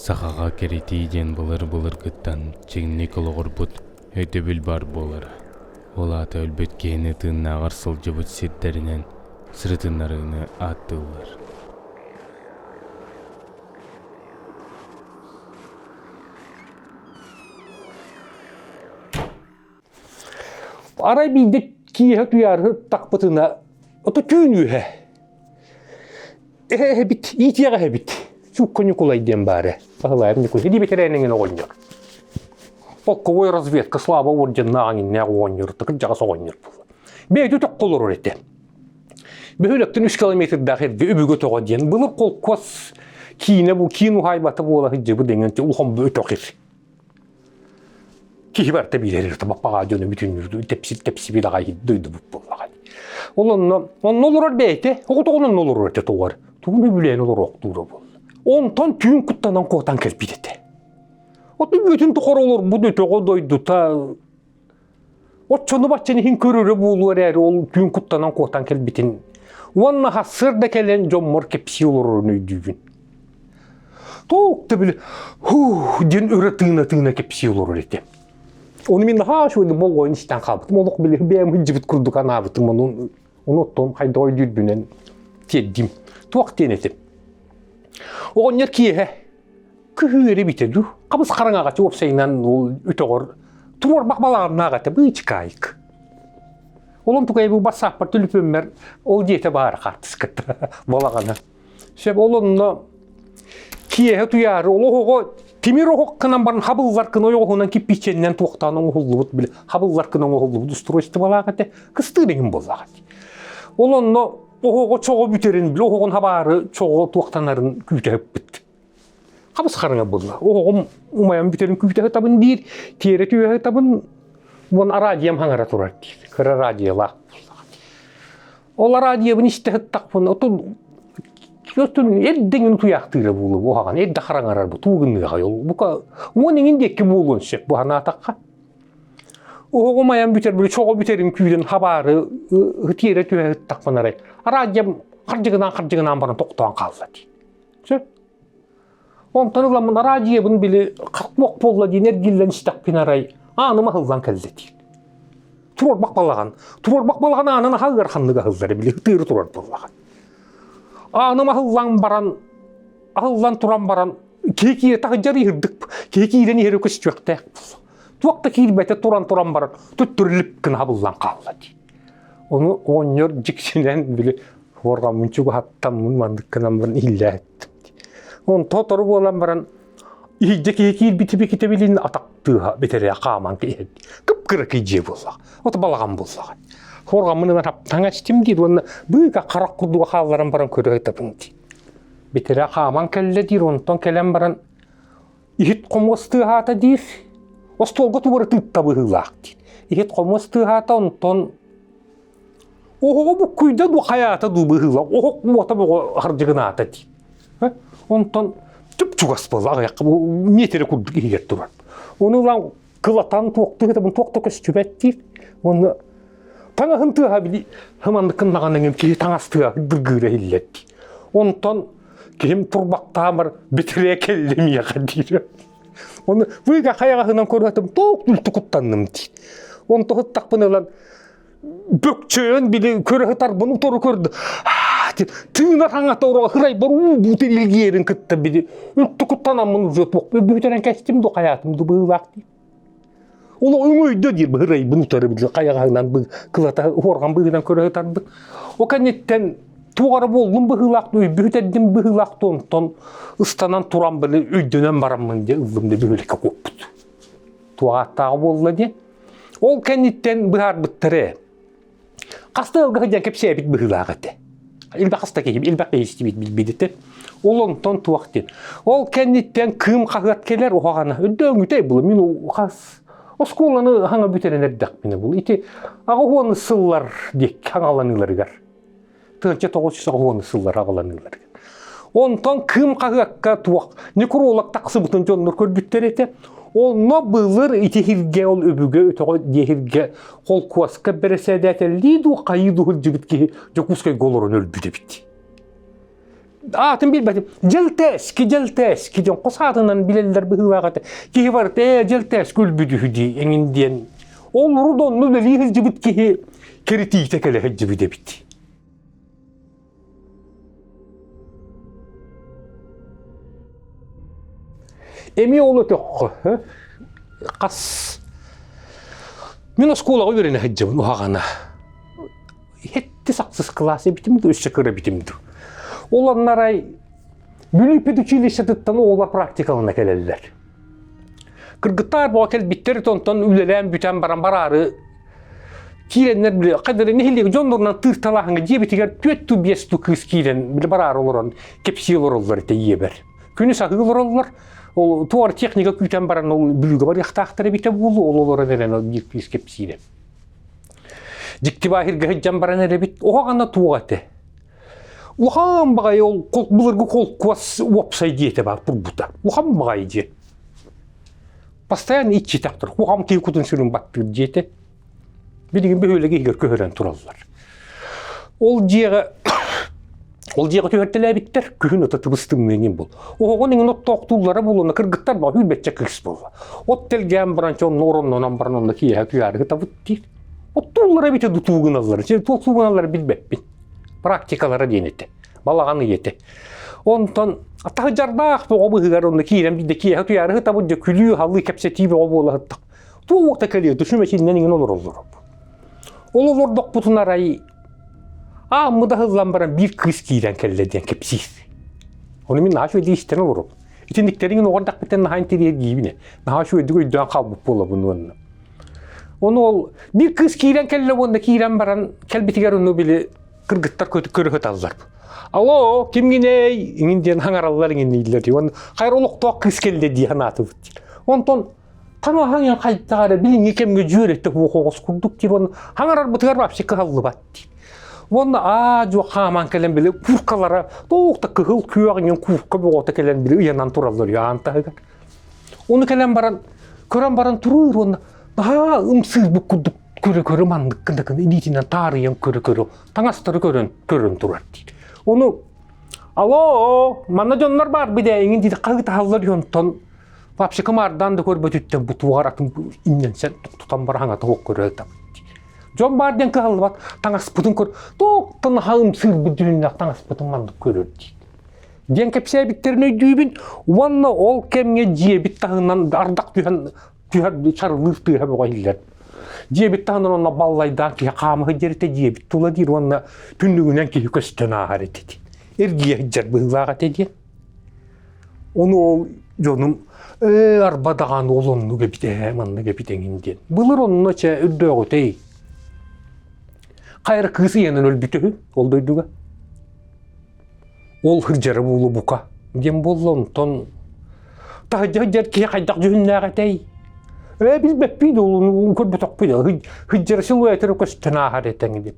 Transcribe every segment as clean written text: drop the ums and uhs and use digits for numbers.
Сахаҕа кэритии диэн былыр-былыргыттан чиҥник олоҕурбут өйдөбүл баар буолара. Ол аата өлбүт киһини тыыннааҕар сылдьыбыт сирдэринэн сырытыннарыыны ааттыыллар. Арай биирдэ киэһэ утуйаары тахпытына, ото түүн үөһэ Эһэ эһэбит, иитиэх эһэбит. Чуукка Ньукулай диэн баара. Баһылаев Ньукулай. Ити бэтэрээнин оҕонньор. Полковой разведка Слава орденнаах иҥиннээх оҕонньор, кырдьаҕас оҕонньор буолла. Бэйэтэ өтөххө олорор этэ. Бөһүөлэктэн үс километрдаах эргэ Үбүгэ өтөҕө диэн былыр холкуос киинэ бу киин уһаайбата буола сылдьыбыт дэҥэн улахан өтөх ир. Киһи барыта биирэр баппаҕаа дьону бүтүннүү тэпси тэпсибит аҕай дойдубут буоллаҕа. Ол онно онно олорор бэйэтэ, оҕотоҕун онно олорор этэ тоҕор. Тугун үбүлээн олороохтуура буолла. Онтон түүн куттанан куотан кэлбит этэ. Оту бүтүн тухары олорбут өтөҕө дойдута Оччону баччаны иһин көрөрө буолуо эрээри ол түүн куттанан куотан кэлбитин уонна сарсыарда кэлэн дьоммор кэпсии олорорун өйдүүбүн. Туох да били һуу диэн өрө тыына-тыына кэпсии олорор этэ. Ону мин наһаа үчүгэйдик болҕойон истэн хаалбытым. Олох били бэйэм сылдьыбыт курдук анаабытым. Ону ону оттон хайдах өйдүүрбүнэн тиэрдим. Туох диэн этим. Оҕонньор киэһэ Күһүөрү эбитэ дуу, хабыс хараҥаҕа уопсайынан ол өтөҕөр туруорбах балаҕаннаах этэ быычыкаайык. Ол онтукайы бу бассааппар түлүпүөммэр ол дьиэтэ баар хаартыската балаҕана. Сөп ол онно киэһэ туйаары ол оһоҕо тимир оһох гынан баран хабыллар гына ойоҕоһунан киппииччэннэн туохтаан оҥоһуллубут били хабыллар гына оҥоһуллубут устройстволаах этэ кыстыыр эҥин буоллаҕа дии. Ол онно оһоҕо чоҕо бүтэрин били оһоҕун хабаары чоҕо туохтанарын күүтэ ыппыт. Хабыс хараҥа буолла. Оҕом умайан бүтэрин күүтэ сытабын диир, тиэрэ түһэ сытабын, уон араадьыйам хаҥара турар диир. Кыра араадьыйалаах Ол араадьыйабын истэ сыттахпын, отун отун эрдэҥин утуйаахтыыра буолуо уһаҕан, эрдэ хараҥарар бу туу гыныаҕай ол. Бука уон иҥин диэки буолуон сөп бу санаатахха. Оһоҕум айан бүтэр, били чоҕо бүтэрин күүтэн хабаары тиэрэ түһэ сыттахпын арай. Араадьыйам хардьыгынаан-хардьыгынаан баран тохтоон хаалла дии. Сөп. Онтон ыламмын араадьыйабын били хатмох буолла диэн эргиллэн истэхпин арай ааным аһыллан кэллэ диир. Туруорбах балаҕан. Туруорбах балаҕан аанын аһа ыараханнык аһыллар били ытыыры турар буоллаҕа. Ааным аһыллан баран аһыллан туран баран киһи киирэ таһырдьа иһирдик киһи киирэн иһэрэ көстүөхтээх туох да киирбэтэ туран туран баран төттөрүлүп гына хабыллан хаалла дии. Ону оҕонньор дьиксинэн били Уорҕаммын чугаһаттаммын маннык гынаммын иһиллээттим. Онто сотору буолан баран иһирдьэ киһи киирбити бикитэ билин атах тыаһа бэтэрээ хааман иһэр. Кып-кыракый дьиэ буоллаҕа. Ото балаҕан буоллаҕа. Хуорҕаммын ылан таҥа ичтим диир уонна быыка харах курдуга хаалларан баран көрө сытабын дии. Бэтэрээ хааман кэллэ диир, онтон кэлэн баран иһит хомуос тыаһаата диир. Остуолга тугу эрэ тыытта быһыылаах диир. Иһит хомуос тыаһаата, онтон Оһоҕу буккуйда дуу хайаата дуу быһыылаах оһох уота бөҕө хардьыгынаата дии. Онтон чуп-чугас буолла аҕыйахха бу миэтэрэ курдук иһигэр турар. Ону ылан кылатан туохтуу сытабын туох да көстүбэт диир. Уонна таҥаһын тыаһа били хыманнык гыннаҕына киһи таҥас тыаһа дыргыыра иһиллэр дии. Онтон киһим турбахтаамар битирээ кэллэ миэхэ диир. Оны быыга хайаҕаһынан көрөтүм туох үлтү куттанным диир. Онто сыттахпын ылан бөкчөйөн били көрө сытарбын утары көрдө тыынар хаҥата ура хырайбар уу буут илгиэрин кытта били үлтү куттанаммын уже туох бүтэрэн кэстим ду хайаатым ду быылаах дии Ол өҥөйдө диир быһырайбын утары били хайаҕаһынан кылата уорҕан быһыынан көрө сытарбын. О кэнниттэн туох эрэ буоллум быһыылаах өйбү бүтэрдим быһыылаах онтон ыстанан туран били өйдөнөн бараммын дии ыллым да бөһүөлэккэ куоппут. Туох ааттааҕа буолла диэн. Ол кэнниттэн быһаарбыттар ээ. Хаста ыалга сылдьан кэпсээбит быһыылаах этэ. Элбэх хаста киһи, элбэх киһи истибит билбит этэ. Ол онтон туох диэн. Ол кэнниттэн кыым хаһыат кэлэр уһаҕана. Өйдөөҥүтэй була мин хас оскуоланы хаҥа бүтэрэн эрдэхпинэ бул. Ити аҕыс сыллар диэки хаҥаланыыларыгар. 1990 сыллар аҕаланыылар. Онтон Кыым хаһыакка туох некролог тахсыбытын дьоннор көрбүттэр этэ. Онно былыр ити иһиргэ ол өбүгэ өтөҕө диэһиргэ холкуоска бэрэсэдээтэллии дуу хайыы дуу сылдьыбыт киһи Дьокуускайга олорон өлбүт эбит. Аатын билбэтим. Дьэлтээски, дьэлтээски диэн хос аатынан билэллэр быһыылаах этэ. Киһи барыта ээ дьэлтээски өлбүт үһү дии эҥин диэн. Ол урут онно үлэлии сылдьыбыт киһи киритиитэ кэлэ сылдьыбыт эбит. Эмиэ ол өтөххө хас мин оскуолаҕа үөрэнэ сылдьабын уһаҕана Хетти-сахсыс кылаас эбитим дуу, өссө кыра эбитим дуу. Ол оннарай Бүлүү педучилищетыттан оҕолор практикалана кэлэллэр. Кыргыттар буга кэлбиттэр онтон үлэлээн бүтэн баран бараары киирэннэр били хайдары нэһилиэк дьоннорунан тыырталааһыҥҥа дьиэбитигэр түөрт туу биэс туу кыыс киирэн били бараары олорон кэпсии олороллор этэ ийэбэр. Күнүс аһыы олороллор. Ол туор техника күүтэн баран ол Бүлүүгэ барыахтаахтар эбитэ буолуо ол олорон эрэн ол биир кыыс кэпсиирэ. Дьикти баһирга сылдьан баран эрэбит, оһоҕана туох этэ. Улахан баҕайы ол былыргы холкуос уопсай дьиэтэ баар турбута. Улахан баҕайы дьиэ. Постоянно иччитэхтэр, куһаҕан киһи кутун сүрүн баттыыр дьиэтэ. Билигин бөһүөлэги иһигэр көһөрөн тураллар. Ол дьиэҕэ ол дьиэҕэ түһэртэлээбиттэр, күһүн ото тыбыс тымныы иҥин был. Оһоҕун иҥин оттоохтууллара буолуона кыргыттар баҕа сүүрбэччэ кыыс буолла. От тэлгээн баран онно ороннонон баран онно киэһэ күйаары кытабыт диир. Оттууллара эбитэ дутуу гыналлар. Туох гыналлар билбэппин. Практикалара диэн этэ. Балаҕан ый этэ. Онтон таһыдьардаах бөҕө быһыгар онно киирэн биирдэ киэһэ туйаары сытабыт дьэ күлүү-халыы кэпсэтии бөҕө буола сыттах. Туох уота кэлиэ сүмэчиннэн иҥин олороллор. Ол олордохпутун арай ааммыт аһыллан баран биир кыыс киирэн кэллэ диэн кэпсиир. Ону мин наһаа үчүгэйдик истэн олоробун. Итинниктэриҥин оҕордахпыттан наһаа интэриэһиргиибин. Наһаа үчүгэйдик өйдөөн хаалбыт буолабын уонна. Ону ол биир кыыс киирэн кэллэ уонна киирэн баран кэлбитигэр ону били кыргыттар көрө сыталлар. Алло, кимҥинэй? Иҥин диэн хаҥараллар иҥиннииллэр. Уонна хайр олохтоох кыыс кэллэ дии санаатыбыт. Онтон таҥаһаҥ хайдах эрэ билиҥҥи кэмҥэ дьүөрэтэ суох оҕус курдук диир уонна хаҥарарбытыгар вообще кыһаллыбат диир. Уонна аа-дьуо хааман кэлэн били куркалара туох да кыһыл күөх иҥин курка бөҕөтө кэлэн били ыйанан тураллар аан таһыгар. Ону кэлэн баран көрөн баран туруур уонна наһаа ымсыырбыт курдук көрө-көрө маннык гына гына илиитинэн таарыйан көрө-көрө таҥастары көрөн көрөн турар диир. Ону алло манна дьоннор баар бидэ иҥин диир хаһыытаһаллар онтон Вообще кымаардаан да көрбөтүттэн бу туоҕар атын имнэнсэн тутан бараһаҥ ата суох көрө Дьон баар диэн кыһаллыбат таҥаспытын көр туохтан хаһым сыырбыт дьүһүннээх таҥаспытын маннык көрөр диир. Диэн кэпсээбиттэрин өйдүүбүн уонна ол кэмҥэ дьиэбит таһынан ардах түһэн түһэр чарылыыр тыаһа бөҕө иһиллэр. Дьиэбит таһынан онно баллайдаан киһи хаама сылдьар этэ дьиэбит тула диир уонна түннүгүнэн киһи көстөн ааһар этэ. Эргийэ сылдьар быһыылаах этэ диэн. Ону ол дьонум ээ арба даҕаны ол оннук эбит ээ маннык эбит эҥин диэн. Былыр онно чэ үрдөөҕүтэй. Хайра кыыс ыйанан өлбүтэ үһү ол дойдуга. Ол сылдьара буолуо бука диэн буолла онтон таһырдьа сылдьар киһи хайдах дьүһүннээх этэй? Ээ билбэппин ол көрбөтөхпүн сылдьара силуэтэрэ көстөн ааһар этэҥ дип.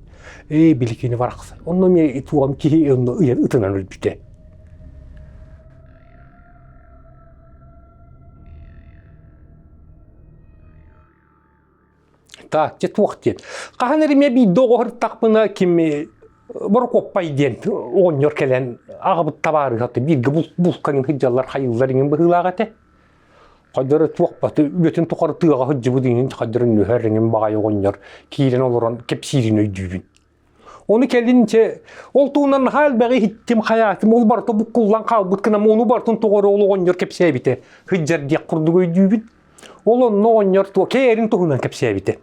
Ээ биликини барахсан. Онно эмиэ туом киһи онно ыйан ытынан өлбүтэ. Так, дьэ туох диэн. Хаһан эрэ эмиэ биирдэ оҕо сырыттахпына ким Борокуоппай диэн оҕонньор кэлэн аҕабыт табаарыһа бииргэ булкаҥын сылдьаллар хайыыллар иҥин быһыылаах этэ. Хайдары туохпаты үлэтин тухары тыаҕа сылдьыбыт иҥин хайдары нүһэр иҥин баҕайы оҕонньор киирэн олорон кэпсиирин өйдүүбүн. Ону кэлин чэ, ол туһунан наһаа элбэҕи иһиттим, хайаатым, ол барыта буккуллан хаалбыт гынан ону барытын тоҕо ол оҕонньор кэпсээбитэ, сылдьар диэх курдук өйдүүбүн. Ол онно оҕонньор туо кэйэрин туһунан кэпсээбитэ.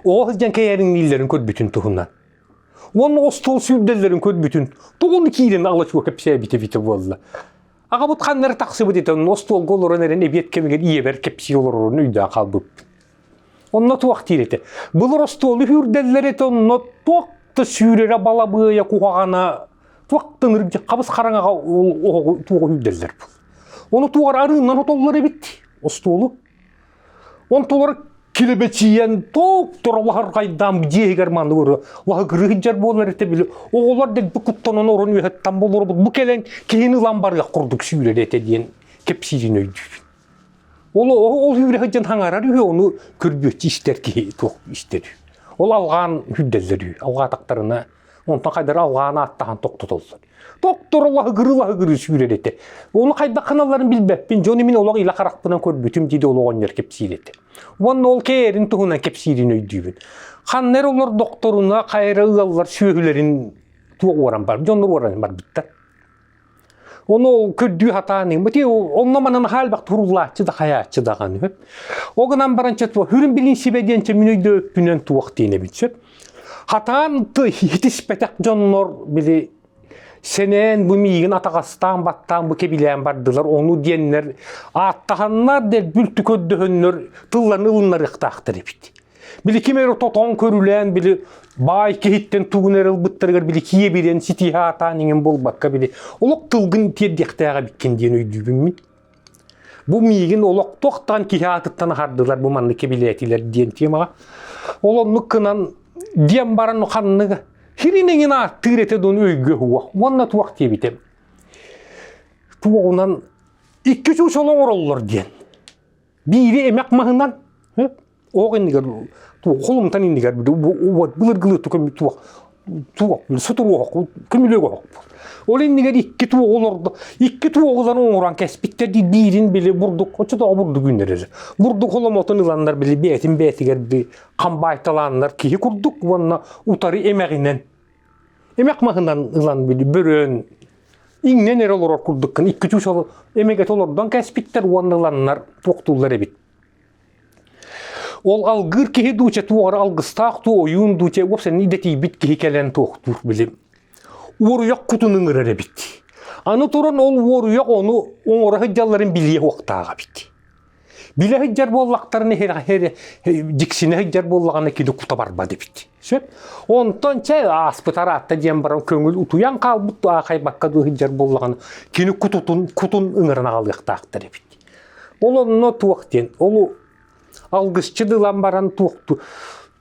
Оҕо сылдьан кэйэриҥнииллэрин көрбүтүн туһунан. Уонна остуол сүүрдэллэрин көрбүтүн, тугун киирэн ала-чуо кэпсээбитэ эбитэ буолла. Аҕабыт ханна эрэ тахсыбыт этэ, онно остуолга олорон эрэн эбиэт кэмигэр ийэбэр кэпсии олорорун өйдөөн хаалбыппын. Онно туох диир этэ? Былыр остуолу сүүрдэллэр этэ, онно туох да сүүрэрэ балабыайа куһаҕана, туох да ынырык хабыс хараҥаҕа оһоҕу туоҕу сүүрдэллэр был. Ону туоҕар арыыннан отоллор эбит остуолу. Онтулар килэбэчийэн топ-тура лаһырҕайдаан дьиэһигэр маннык өрө лаһыгырыы сылдьар буолар этэ били оҕолор дэлби куттанан орон үөһэттэн болоробут бу кэлэн киһини ылан барыах курдук сүүрэр этэ диэн кэпсиирин өйдүүбүн. Ол ол сүүрэ сылдьан хаҥарар үһү, ону көрбүөччү истэр киһи туох истэр үһү. Ол алҕаан үрдэллэр үһү. Алҕаатахтарына. Онтон хайдара алҕаан ааттаһан тохтотоллор. Доктор лаһыгыры-лаһыгыры сүүрэр этэ. Ону хайдах гыналларын билбэппин, дьону мин олох илэ харахпынан көрбүтүм диди ол оҕонньор кэпсиир этэ. Уонна ол кээрин туһунан кэпсиирин өйдүүбүн. Ханна эрэ олор докторуна хайа ыаллар сүөһүлэрин туох уоран бар, дьоннор уоран барбыттар. Ону ол көрдүү сатаан ити онно манан хаалбах туруллааччы да хайааччы даҕаны. Ол гынан баран чэ туох хүрүн билинсибэ диэн чэ мин өйдөөппүнэн туох диэн эбит сөп. Хатаан хитиспэтэх дьоннор били сэнээн бу миигин атаҕастаан баттаан бу кэбилээн бардылар ону диэннэр ааттаһаннар дэлбүлтү көрдөһөннөр тылларын ылыннарыахтаахтар эбит. Били ким эрэ тотон көрүлээн били баай киһиттэн тугун эрэ ылбыттарыгар били киэбирэн ситиһэ аатаан иҥэн буолбакка били олох тылгын тиэрдиэхтээх эбиккин диэн өйдүүбүн мин. Бу миигин олох туохтан киһи аатыттан аһардылар бу маннык кэбилээтилэр диэн темаҕа. Ол оннук гынан диэн баран ханныга хирин эҥин ааттыыр этэ дун өйгө уох уонна туох диэбитим. Туоҕунан икки чуучал оҥороллор диэн. Биири эмэх маһынан оох иннигэр холумтан иннигэр былыргылыы туох туох сутуруох көмүлүөк оһох ол иннигэр икки туоҕу олордо икки туоҕуларын оҥорон кэспиттэр дии биирин били бурдук оччотооҕу бурдук үүннэрэр бурдук холомотун ыланнар били бэйэтин бэйэтигэр били хамбаайталааннар киһи курдук уонна утары эмэҕинэн Эмэх маһынан ылан били бөрөөн иҥнэн эрэ олорор курдуккун икки чуус эмэгэтэ олордон кэспиттэр уонна ыланнар туохтууллар эбит. Ол алгыыр киһи дууча туоҕара алгыстаах туу ойуун дууча уопсайынан идэтийбит киһи кэлэн туохтуур били уоруйах кутун ыҥырар эбит. Аны туран ол уоруйах ону оҥоро сылдьалларын билиэ уохтаах эбит. Билэ сылдьар буоллахтарына дьиксинэ сылдьар буоллаҕына кини кута барбат эбит. Сөп. Онтон чэ ааспыт араатта диэн баран көҥүл утуйан хаалбыт аахайбакка дуу сылдьар буоллаҕына кини кутутун кутун ыҥыран аҕалыахтаахтар эбит. Ол онно туох диэн ол алгысчы дылан баран туохту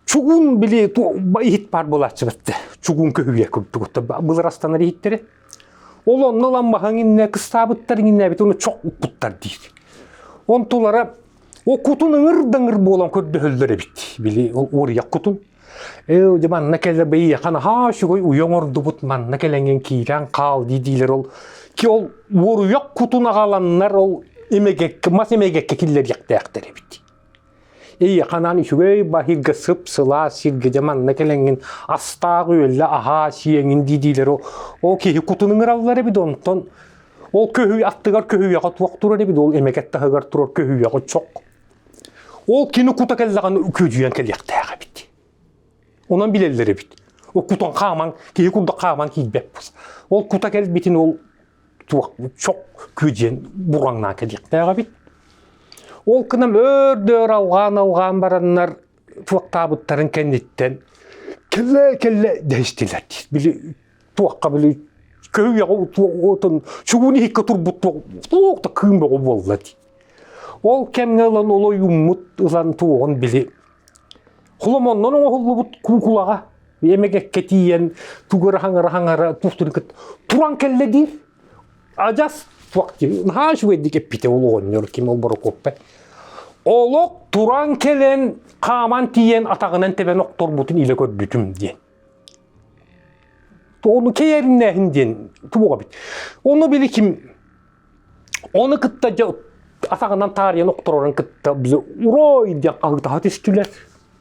чугун били иһит баар буолааччыбыт чугун көһүйэ курдук былыр астанар иһиттэрэ Ол онно ылан маһаҥ иннэ кыстаабыттар иҥиннээбит ону чох укпуттар диир. Онтулара о кутун ыҥыр да ыҥыр буолан көрдөһөллөр эбит. Били ол уоруйах кутун. Ээ дьэ манна кэлэ бэйиэхэ наһаа үчүгэй уйа оҥордубут манна кэлэҥҥин киирэн хаал дии диилэр ол ки ол уоруйах кутун аҕаланнар ол эмэгэккэ мас эмэгэккэ киллэриэхтээхтэр эбит. Ий, ханаан үчүгэй баһыйга сып-сылаас сиргэ дьэ манна кэлэҥҥин астаах-үөллэ аһаа сиэҥин дии-диилэр ол киһи кутун ыҥыраллар эбит онтон ол көһүй аттыгар көһүйэҕэ туох турар эбит ол эмэгэт таһыгар турар көһүйэҕэ чох ол кини кута кэллэҕинэ күөдьүйэн кэлиэхтээх эбит онон билэллэр эбит ол кутан хааман киһи курдук хааман киирбэт ол кута кэлбитин ол туох чох күөдьүйэн бураҥнаан кэлиэхтээх эбит Ол гынан өөр-дөөр алҕаан-алҕаан бараннар туохтаабыттарын кэнниттэн кэллэ-кэллэ дэһистилэр диир. Били туохха били көһүйэҕэ отун чугун иһиккэ турбут туох да кыым бөҕө буолла дии. Ол кэмҥэ ылан ол ойууммут ылан туоҕун били холомоннон оҥоһуллубут куукулаҕа эмэгэккэ тиийэн тугу эрэ хаҥара-хаҥара туохтун кытта туран кэллэ диир. Адьас туох дии наһаа үчүгэйдик эппитэ ол оҕонньор ким ол Борокуоппай. Олох туран кэлэн хааман тиийэн атаҕынан тэбэн охторбутун илэ көрбүтүм диэн. Ону кэйэриннээһин диэн туох эбит. Ону били ким ону кытта дьэ атаҕынан таарыйан охторорун кытта били урой диэн хаһыытаһа түстүлэр.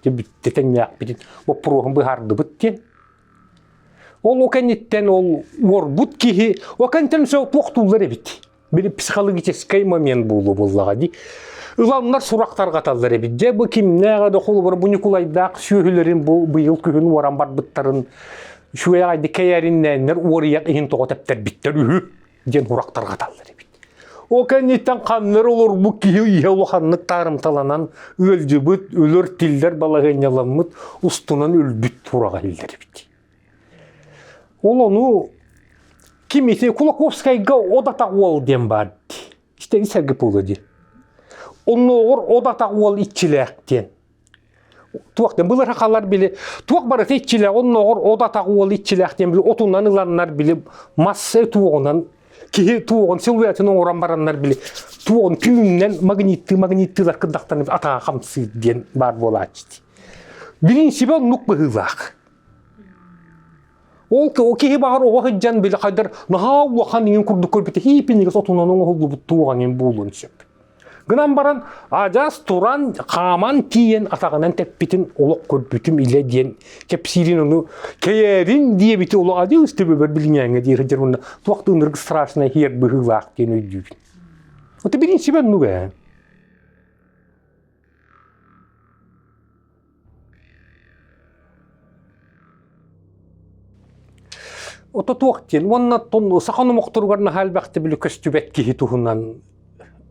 Дьэ бүттэ тэҥнээхпитин боппуруоһун быһаардыбыт диэн. Ол о кэнниттэн ол уорбут киһи о кэнниттэн все туохтууллар эбит. Били психологическай момент буолуо буоллаҕа дии. Ыланнар сурах тарҕаталлар эбит. Дьэ бу кимнээҕэ да холобура бу Ньукулайдаах сүөһүлэрин бу быйыл күһүн уоран барбыттарын үчүгэй аҕайдык кэйээриннээннэр уоруйах иһин тоҕо тэптэрбиттэр үһү диэн сурах тарҕаталлар эбит. Ол кэнниттэн ханнар олорбут киһи иһэ улаханнык таарымталанан ыалдьыбыт, өлөр-тиллэр балаһыанньаламмыт, устунан өлбүт тураҕа иһиллэр эбит. Ол ону ким ити Кулаковскайга Одатах уол диэн баар дии. Истэги сэргэ буолуо дии. Оннооҕор Одатах уол иччилээх диэн. Туох диэн былыр сахалар били туох барыта иччилээх оннооҕор от атах уол иччилээх диэн били отунан ыланнар били масса туоҕунан киһи туоҕун силуэтин оҥорон бараннар били туоҕун түүннэн магниттыы магниттыылар кырдахтан атаҕа хамсыыр диэн баар буолааччы. Бириинсибэ оннук быһыылаах. Ол киһи баҕар оҕо сылдьан били хайдар наһаа улахан иҥин курдук көрбүтэ хиипинигэс отунан оҥоһуллубут туоҕан иҥин буолуон сөп. Гынан баран адьас туран хааман тиийэн атаҕынан тэппитин олох көрбүтүм илэ диэн кэпсиирин ону кэйээрин диэбити олох адьас төбөбөр билиҥээҥҥэ диир сылдьар уонна туох да ынырык страшнай иһэр быһыылаах диэн өйдүүбүн. Ото бириинсибэ оннук ээ. Ото туох диэн уонна саха номохторугар наһаа элбэхтэ били көстүбэт киһи туһунан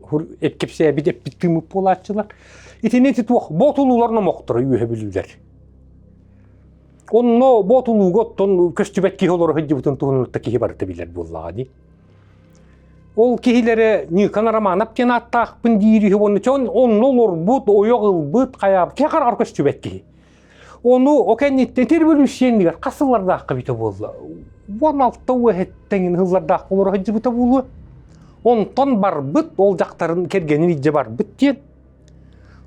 кэпсээбит эппит тыыммыт буолааччылар. Итини ити туох боотулуулар номохторо үөһэ бүлүүлэр. Онно боотулууга оттон көстүбэт киһи олоро сылдьыбытын туһунан киһи барыта билэр буоллаҕа дии. Ол киһилэрэ Ньыыкан Романов диэн ааттаахпын диир үһү уонна чон онно олорбут, ойох ылбыт, хайаабыт киһи хараҕар көстүбэт киһи. Ону о кэнниттэн революция хас сыллардаахха бүтэ буолла? 16 уэһэттэн сыллардаах олоро сылдьыбыта буолуо. Онтон барбыт, ол дьахтарын кэргэнин илдьэ барбыт диэн.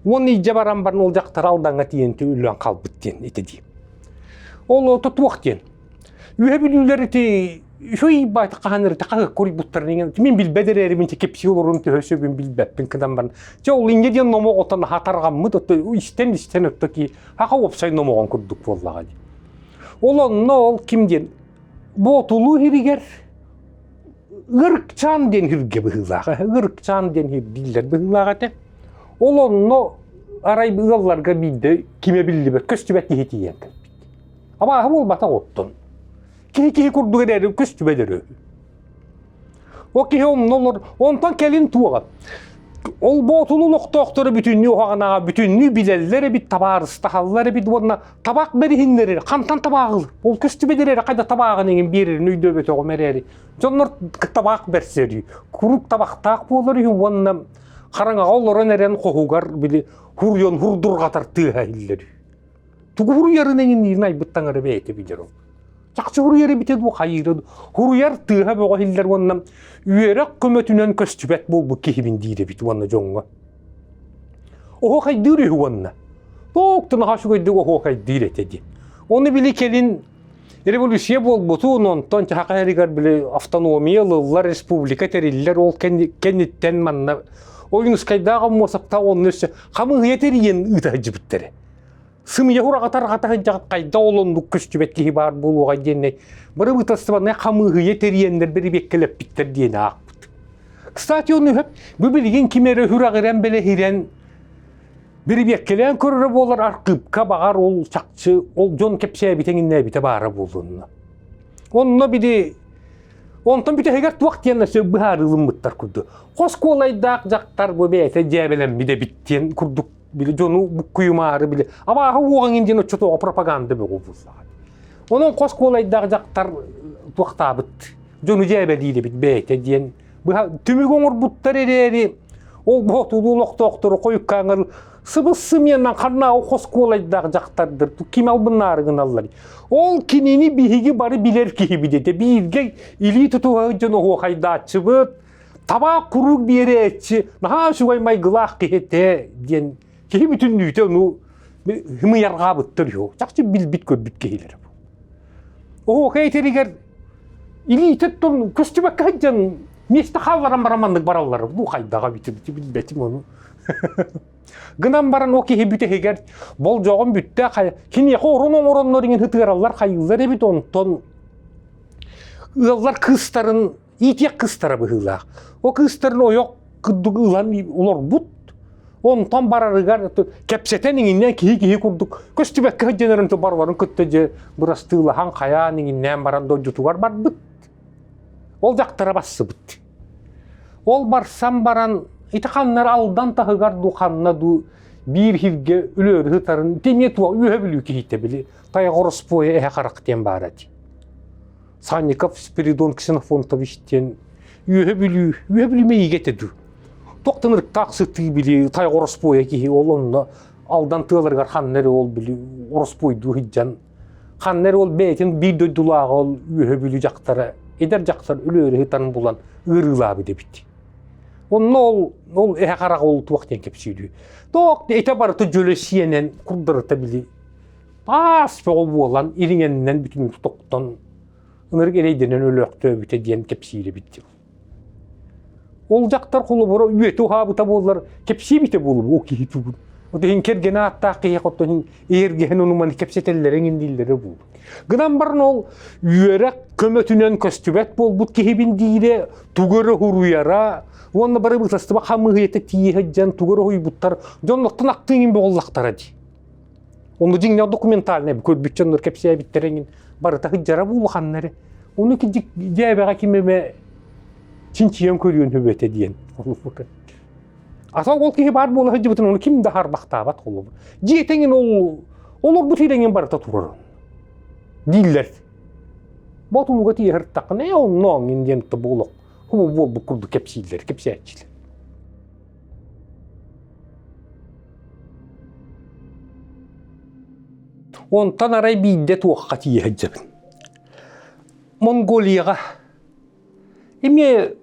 Уонна илдьэ баран баран ол дьахтар Алдаҥҥа тиийэн өлөн хаалбыт диэн ити дии. Ол ото туох диэн. Үөһэ бүлүүлэр ити үчүгэй баайта хаһан эрэ хаһыакка уруйбуттарын иҥэн мин билбэт эрээри мин кэпсии олорорум төһө сөбүн билбэппин гынан баран чэ ол инньэ диэн номох оттон наһаа тарҕаммыт отто истэн истэн отто ки хаха уопсай номоҕон курдук буоллаҕа дии. Ол онно ол ким диэн Боотулуу иһигэр Ырыкчаан диэн үргэ быһыылаах Ырыкчаан диэн дииллэр быһыылаах этэ. Ол онно арай ыалларга биирдэ кимэ биллибэт көстүбэт киһи тиийэн кэлбит. Абааһы буолбатах оттон. Киһи киһи курдук эрээри көстүбэт өрө. О киһи онно олор, онтон кэлин туоҕа. Ол боотулу олохтоохтору бүтүннүү уһаҕанаҕа бүтүннүү билэллэр эбит, табаарыстаһаллар эбит уонна табах бэриһиннэрэр, хантан табааҕыл? Ол көстүбэт эрээри хайда табааҕын иҥин биэрэрин өйдөөбөтөҕүм эрээри. Дьоннор табаах бэрсэр куруук табахтаах буолар үһү уонна хараҥаҕа олорон эрэн хоһугар били хуруйан хурдурҕатар тыаһа иһиллэр үһү. Тугу хуруйарын эҥинниирин айбыт таҥара бэйэтэ билэр ол. Чахчы хуруйар эбитэ дуу хайыыра дуу. Хуруйар тыаһа бөҕө иһиллэр уонна үөрэх көмөтүнэн көстүбэт буолбут киһибин диир эбит уонна дьоҥҥо. Оһуохайдыыр үһү уонна. Туох да наһаа үчүгэйдик оһуохайдыыр этэ дии. Ону били кэлин революция буолбутун, онтон Саха сиригэр били автономия ылыллар, республика тэриллэр, ол кэнниттэн манна Ойуунускайдаах Аммосовтаах онно өссө хамыыһыйа тэрийэн ыыта сылдьыбыттара. Сымыйа ураҕата тарҕата сылдьаҕыт хайда ол оннук көстүбэт киһи баар буолуоҕай диэннэй бырабыыталыстыбаннай хамыыһыйа тэрийэннэр бэрэбиэккэлэппиттэр диэн аахпыт. Кстати, ону өһөп, бу билигин ким эрэ үрэҕирэн бэлэһирэн бэрэбиэккэлээн көрөрө буолар архыыпка баҕар ол чахчы ол дьон кэпсээбитэ иҥиннээбитэ баара буолунна. Онно били онтон бүтэһигэр туох диэн өссө быһаарыылыммыттар курдук. Хос куолайдаах дьахтар бу бэйэтэ дьээбэлэммит эбит диэн курдук били дьону буккуйумаары били абааһы уоҕаҥын диэн оччотооҕу пропаганда бөҕө буоллаҕа. Онон хос куолайдаах дьахтар туохтаабыт дьону дьээбэлиир эбит бэйэтэ диэн быһа түмүк оҥорбуттар эрээри ол боотулуу олохтоохтору хойуккааҥар сыбыс сымыйанан ханнааҕы хос куолайдаах дьахтардыр ким албыннаары гыналлар ол кинини биһиги бары билэр киһибит этэ бииргэ илии тутуһа дьон оһуохайдааччыбыт табаах куруук биэрээччи наһаа үчүгэй майгылаах киһи этэ диэн киһи бүтүннүүтэ ону хымыйарҕаабыттар үһү чахчы билбит көрбүт киһилэр оһуохай этэригэр илиитэ тон көстүбэккэ сылдьан миэстэ хаалларан баран маннык бараллар бу хайдаҕа бүтү билбэтим ону гынан баран ол киһи бүтэһигэр болдьоҕун бүттэ киниэхэ орун оҥороннор иҥин ытыараллар хайыыллар эбит онтон ыаллар кыыстарын иитиэх кыыстара быһыылаах. О кыыстарын ойох курдук ылан олорбут. Онтон барарыгар кэпсэтэн иҥиннээн киһи-киһи курдук көстүбэккэ сылдьан барыларын кытта дьэ бырастыылаһан хайаан иҥиннээн баран дойдутугар барбыт. Ол дьахтара бассыбыт. Ол барсан баран ити ханнар Алдан таһыгар дуу ханна дуу биир сиргэ өлөөрү сытарын тимиэ туох үөһэ бүлүү киһитэ били тайҕа ороспуойа эһэ харах диэн баара дии. Санников Спиридон Ксенофонтович диэн Үөһэ Бүлүү, Үөһэ Бүлүү мэйиигэ этэ дуу. Туохтан ырыктаах сытыы били тайҕа ороспуойа киһи ол онно Алдан тыаларыгар ханна эрэ ол били ороспуойдуу сылдьан ханна эрэ ол бэйэтин биир дойдулааҕа ол Үөһэ Бүлүү дьахтара эдэр дьахтар өлөөрү сытан булан ыарыылаабыт эбит. Онно ол ол эһэ хараҕа ол туох диэн кэпсиирүй. Туох итэ барыта дьөлө сиэнэн курдарыта били таас бөҕө буолан ириҥэннэн бүтүн тохтон. Ынырык эрэйдэнэн өлөөхтөөбүтэ диэн кэпсиир эбит дьыл. Ол дьахтар холобура үөтэ уһаабыта буоллар кэпсиэбитэ буолуо ол киһи тугун. Вот иһин кэргэнэ ааттаах киһи оттон иһин эйэргэһин ону-маны кэпсэтэллэрэ иҥин дииллэрэ буолуо. Гынан баран ол үөрэх көмөтүнэн көстүбэт буолбут киһибин диирэ тугу эрэ уруйара уонна бары быысастыба хамыыһыйата тиийэ сылдьан тугу эрэ уһуйбуттар дьоннортон ахтыы иҥин буоллахтара дии. Ону дьиҥнээх документальнай көрбүт дьоннор кэпсээбиттэрэ иҥин барыта сылдьара буолуханна эрэ. Ону дьээбэҕэ ким эмэ чинчийэн көрүөн сөп этэ диэн. Аса ол киһи баар буола сылдьыбытын ону ким да харбахтаабат холобур. Дьиэтэ иҥин ол олорбут ирэҥин барыта турар. Дииллэр. Ботулуга тиийэ сырыттаххына ээ онно иҥин диэн буолуох хому буолбут курдук кэпсииллэр, кэпсээччилэр. Онтон арай биирдэ туохха тиийэ сылдьабын. Монголияҕа эмиэ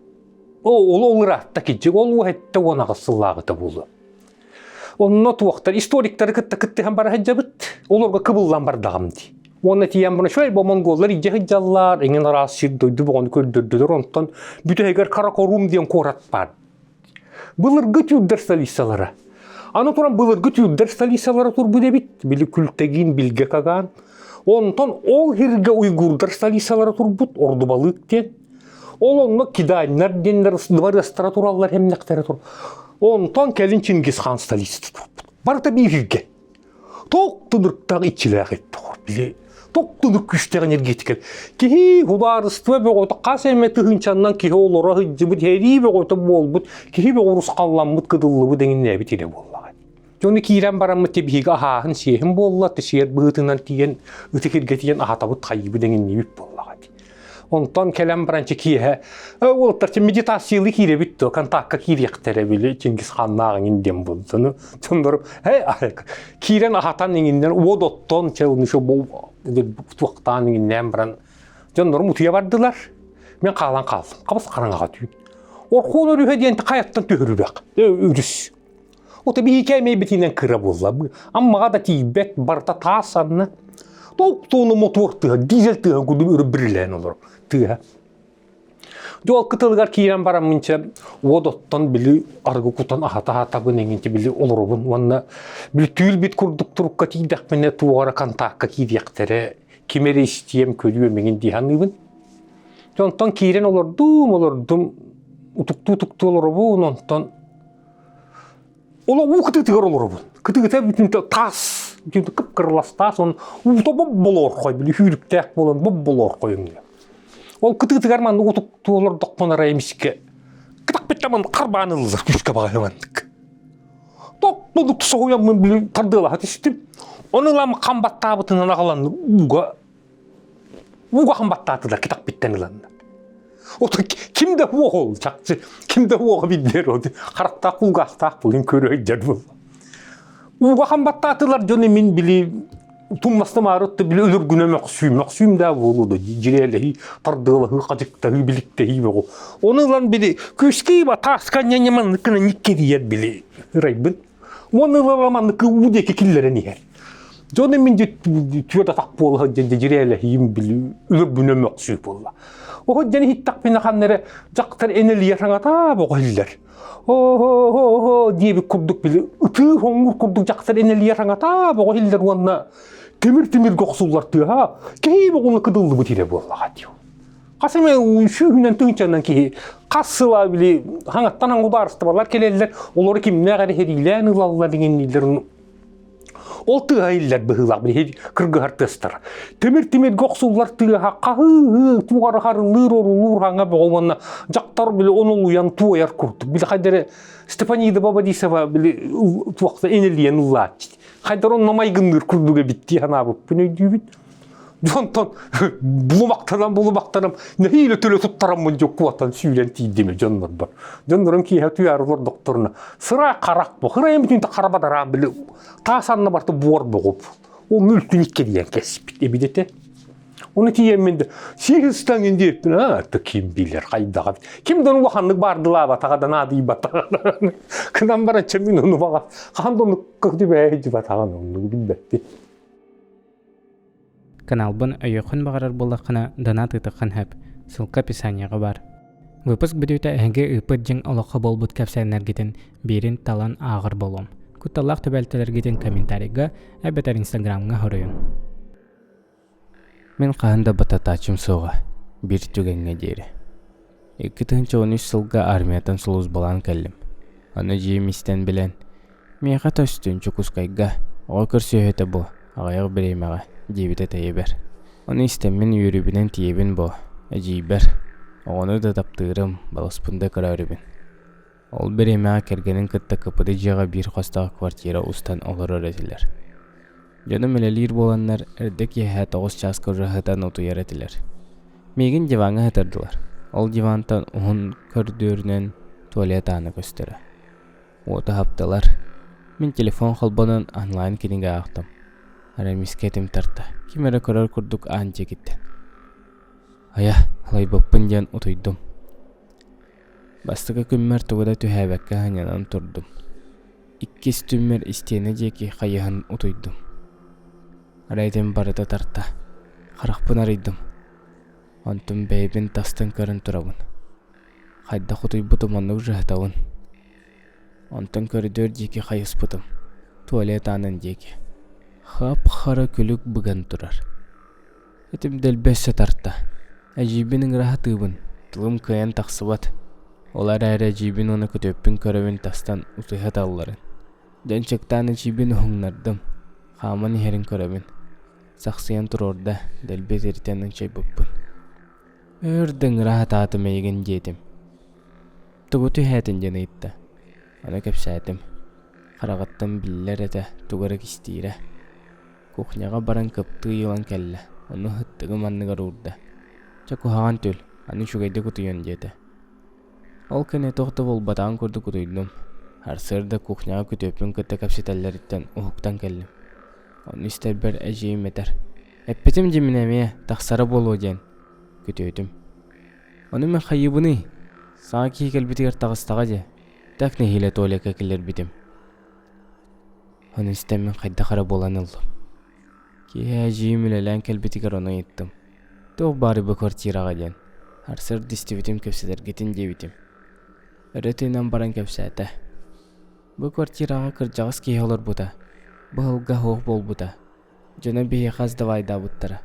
ол ол ыраатта кидьик ол 78 сыллааҕыта буолуо. Онно туохтар историктары кытта кыттыһан бара сылдьабыт. Олорго кыбыллан бардаҕым дии. Уонна тиийэн баран үчүгэй бу монголлар илдьэ сылдьаллар, эҥин араас сир дойду бөҕөнү көрдөрдүлэр. Онтон бүтэһигэр Каракорум диэн куорат баар. Былыргы түүрдэр столицалара. Аны туран былыргы түүрдэр столицалара турбут эбит. Били Күлтэгин, Билгэ Кагаан. Онтон ол сиргэ уйгурдар столицалара турбут, Ордубалык диэн. Ол онно киданнар диэннэр дворецтара тураллар, хэмнэхтэрэ тур. Онтон кэлин Чингисхан столицата турбут. Барыта биир сиргэ. Токтунуктаах иччилээх эттоҕор били токтунук күүстээх энергетика. Киһи судаарыстыба бөҕөтө хас эмэ тыһыынчаннан киһи олоро сылдьыбыт, сэрии бөҕөтө буолбут, киһи бөҕө урусхалламмыт, кыдыллыбыт эҥиннээбит ирэ буоллаҕа. Дьону киирэн бараммыт биһиги аһааһын сиэһин буолла, сиэр быһыытынан тиийэн ытык иргэ тиийэн аһатабыт хайыыбыт эҥинниибит буоллаҕа. Онтон кэлэн баран киэһэ уолаттар медитациялыы киирэбит дуо, контакка киириэхтэрэ били Чингис ханнаах иҥин диэн буолду. Дьоннору киирэн аһатан иҥиннэр уот оттон чэ туохтаан иҥиннээн баран дьоннорум утуйа бардылар. Мен хаалан хааллым. Хабыс хараҥаҕа түүн. Орхуон өрүһэ диэн хайаттан түһөрүрэх. Өрүс. Ото биһи кээмэйбитинэн кыра буолла. Аммаҕа да тиийбэт, барыта таас анна. Токтууну мотуор тыаһа, дизель тыаһа курдук өрө бирилээн олорор тыаһа. Дьол кытылыгар киирэн бараммынча уот оттон били арыгы кутан аһата-аһатабын эҥинчэ били олоробун уонна били түүл-бит курдук турукка тиийдэхпинэ туох эрэ контакка киириэхтэрэ, ким эрэ истиэм, көрүөм эҥин дии саныыбын. Онтон киирэн олордум, олордум, утуктуу-утуктуу олоробун, онтон Ол уу кытыытыгар олоробун. Кытыыта бүтүн таас, бүтүн кып-кырылас таас, он уута бобболоорхой, били сүүрүктээх буолан бобболоорхой өҥнө. Ол кытыытыгар маннык утуктуу олордохпун арай эмискэ кытахпыттан маннык харбаан ыллылар күүскэ баҕайы маннык. Топпудук соһуйаммын били тардыалаһа түстүм. Ону ылам хам баттаабытынан аҕалан ууга ууга хам баттаатылар кытахпыттан ыланнар. Ото ким да суох ол чахчы ким да суоҕа биллэр ол харахтаах кулгаахтаах булин көрө сылдьар буолла. Ууга хам баттаатылар дьону мин били тумнастымаары отто били өлөргүнэ мөхсүүм мөхсүүм да буолуо да дьириэлэһии тардыалаһыы хадьыктаһыы биликтэһии бөҕө. Ону ылан били күскэ ба тааска ньаньа маннык гына никкэрийэр били ырайбын. Уонна ыла маннык уу диэки киллэрэн иһэр. Дьону мин түөрт атах буола сылдьан дьириэлэһиим били өлөрбүнэ мөхсүү буолла. Оһо дьэн иһиттэхпинэ ханна эрэ дьахтар энэлийэ саҥата боҕо иһиллэр. О-хо-хо-хо диэбит курдук били ытыы хоҥҥур курдук дьахтар энэлийэ саҥата боҕо иһиллэр уонна тимир-тимиргэ охсуллар тыаһа киһи боҕуна кыдыллыбыт ирэ буоллаҕа дии. Хас эмэ сүүһүнэн тыһыынчанан киһи хас сыла били хаҥаттан ангудаарыстыбалар кэлэллэр, олору кимнээх эрэ сэриилээн ылаллар иҥиннииллэр Ол тыаһа иһиллэр быһыылаах били кыргыһар тыастар. Тимир тимиргэ охсуллар тыаһа хаһыы тугары харылыыр орулуур хаҥа бөҕө уонна дьахтар били онолуйан туойар курдук. Били хайдары Степанида Бабадисова били туохта энэлийэн ыллааччы. Хайдар онно майгынныыр курдук эбит дии санаабыппын өйдүүбүн. Онтон булумахтанан булумахтанан нэһиилэ төлө туттараммын дьоккуоттан сүүрэн тиийдим дьоннорбор. Дьоннорум киэһэ туйаары олордохторуна сыра харах бу хырайым бүтүн хара бадараан били таас анна барта буор боҕуп. Ол мүлтүн иккэлийэн кэспит эбит этэ. Оны тиийэммин да сиһистаҥын диэппин аа ким билэр хайдаҕа ким да улаханнык баардылаабатаҕа да наадыйбатаҕа кынан баран мин ону баҕа хаһан да оннук түбэһэ сылдьыбатаҕын оннугу билбэппин. Каналбын өйүөххүн баҕарар буоллаххына, донат ыытыаххын сөп. Ссылка описаниеҕа баар. Выпуск бүтүүтэ эһиги ыыппыт дьиҥ олоххо буолбут кэпсээннэргитин биирин талан ааҕар буолуом. Кутталлаах түбэлтэлэргитин комментарийга эбэтэр инстаграмҥа суруйуҥ. Мин хаһан да бататааччым суоҕа, биир түгэҥҥэ диэри. 2013 сылга армияттан сулууспалаан кэллим. Ону дьиэм истэн билэн, «Миэхэ көстүн Дьокуускайга, оҕо көрсүһүтэ бу, аҕыйах бириэмэҕэ», диэбитэ тэйэбэр. Ону истэммин үөрүүбүнэн тиийэбин буо, эдьиийбэр. Оҕону да таптыырым, балыспын да көрөөрүбүн. Ол бириэмэҕэ кэргэнин кытта КПД дьиэҕэ биир хостоох квартира устан олорор этилэр. Дьонум үлэлиир буоланнар, эрдэ киэһэ 9 чааска ураһытан утуйар этилэр. Миигин диваҥҥа сытырдылар. Ол дивантан уһун көрдүөрүнэн туалет аана көстөрө. Уоту аһаптылар. Мин телефон холбонон онлайн кинигэ аахтым. Арай эмискэ этим тарта, ким эрэ көрөр курдук аан диэкиттэн. Айа, ылайбыппын диэн утуйдум. Бастакы күммэр тугу да түһээбэккэ сынньанан турдум. Иккис түүммэр истиэнэ диэки хайыһан утуйдум. Арай этим барыта тарта, харахпын арыйдым. Онтум бэйэбин тастан көрөн турабын. Хайдах утуйбутум оннук дьаһатабын. Онтон көрүдүөр диэки хайыспытым, туалет аанын диэки. Хап-хара күлүк быган турар. Этим дэлби өссө тарта. Эдьиийбин ыҥыра сатыыбын, тылым кыайан тахсыбат. Ол эрээри эдьиийбин уонна күтүөппүн көрөбүн тастан утуйа сыталларын. Дьон чыктаан эдьиийбин уһуҥнардым, хааман иһэрин көрөбүн. Сахсыйан туруорда, дэлби тиритэн ынчайбыппын. Өр да ыҥыра сатаатым эйигин диэтим. Тугу түһээтин диэн ыйытта. Ону кэпсээтим. Хараҕыттан биллэр этэ, тугу эрэ кистиирэ. Кухняҕа баран кыптыый ылан кэллэ, ону ыттыгым анныгар уурда. Чэ куһаҕан түүл, аны үчүгэйдик утуйуон диэтэ. Ол кэннэ туох да буолбатаҕын курдук утуйдум. Сарсыарда кухняҕа күтүөппүн кытта кэпсэтэллэриттэн уһуктан кэллим. Ону истэрбэр эдьиийим этэр: «Эппитим дии мин эмиэ, тахсара буолуо диэн». Күтүөтүм. Ону мин хайыыбыный? Саҥа киһи кэлбитигэр таҕыстаҕа дии. Так нэһиилэ туалекка киллэрбитим. Ону истэммин хайдах эрэ буолан ыллым. Киэһэ эдьиийим үлэлээн кэлбитигэр ону ыйыттым. Туох баарый бу квартираҕа диэн. Сарсыарда истибитим кэпсэтэргитин диэбитим. Өрө тыынан баран кэпсээтэ. Бу квартираҕа кырдьаҕас киһи олорбута. Быһылга суох буолбута. Дьоно биһиэхэ сдавайдаабыттара.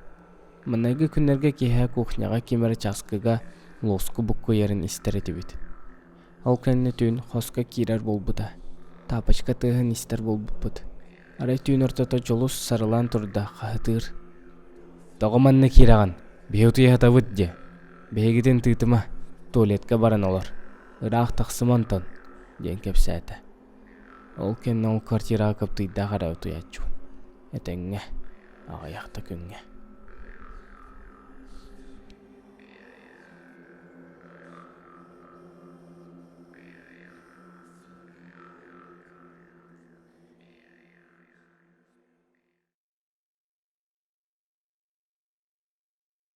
Маҥнайгы күннэргэ киэһэ кухняҕа ким эрэ чааскыга луоску буккуйарын истэр этибит. Ол кэннэ түүн хоско киирэр буолбута, тапочка тыаһын истэр буолбуппут. Арай түүн ортото Дьулус сарылаан турда, хаһытыыр: «Тоҕо манна киирэҕин? Биһи утуйа сытабыт диэ. Биһигитин тыытыма, туалетка баран олор. Ыраах тахсыма онтон» диэн кэпсээтэ. Ол кэннэ ол квартираҕа кыптыйдаах эрэ утуйааччыбын. Этэҥҥэ, аҕыйах да күҥҥэ.